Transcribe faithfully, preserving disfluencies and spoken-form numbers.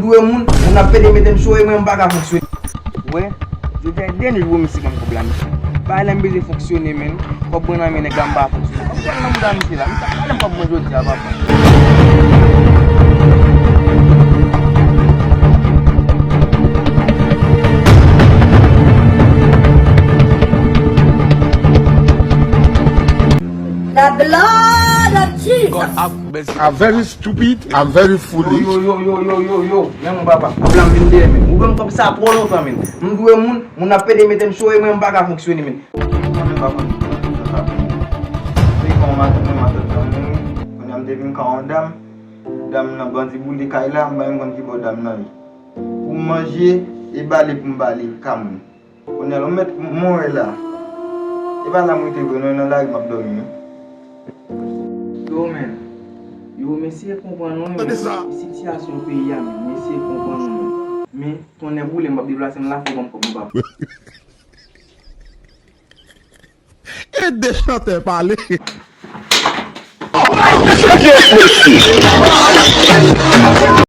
Dwe moun, moun ap pede mete m sou e mwen m pa ka fonksyone. Ou wè, jodi a e dènye jou pou misye ban m kòb la, mesye. Bagay la m bezwen fonksyone, menn. Kòb mwen nan men nèg la m pa fonksyone. Kòb mwen nan mouda misye la, misye ap pale m kòb mwen jodi a, papa. The blood of Jesus. I'm very stupid, I'm very foolish. Yo, yo, yo, yo, yo, yo, yo, men mon papa, kòb la m vin dèyè, men. Ou ban m kòb sa twò lontan, men. M dwe moun, moun ap pede mete m sou e mwen m pa ka fonksyone, men. Mwen pa konn ki konn sa. Se kon maten mwen matant lan mouri. Kounye a m te vin ka yon dam. Dam nan bandi boule kay la, m pa menm konn ki bò dam nan ye. Pou m manje, e bale pou m bale ka moun. Kounye a la, ou mèt mwen wè la. E pa la m rete vre non, e nan lari m ap dòmi wi. Yo, men. Yo, m eseye konprann ou, men. Sityasyon peyi a, men. M eseye konprann ou, men. Men, tonnè boule m, m ap deplase m la, fò ban m kòb m papa. E de chantè pale.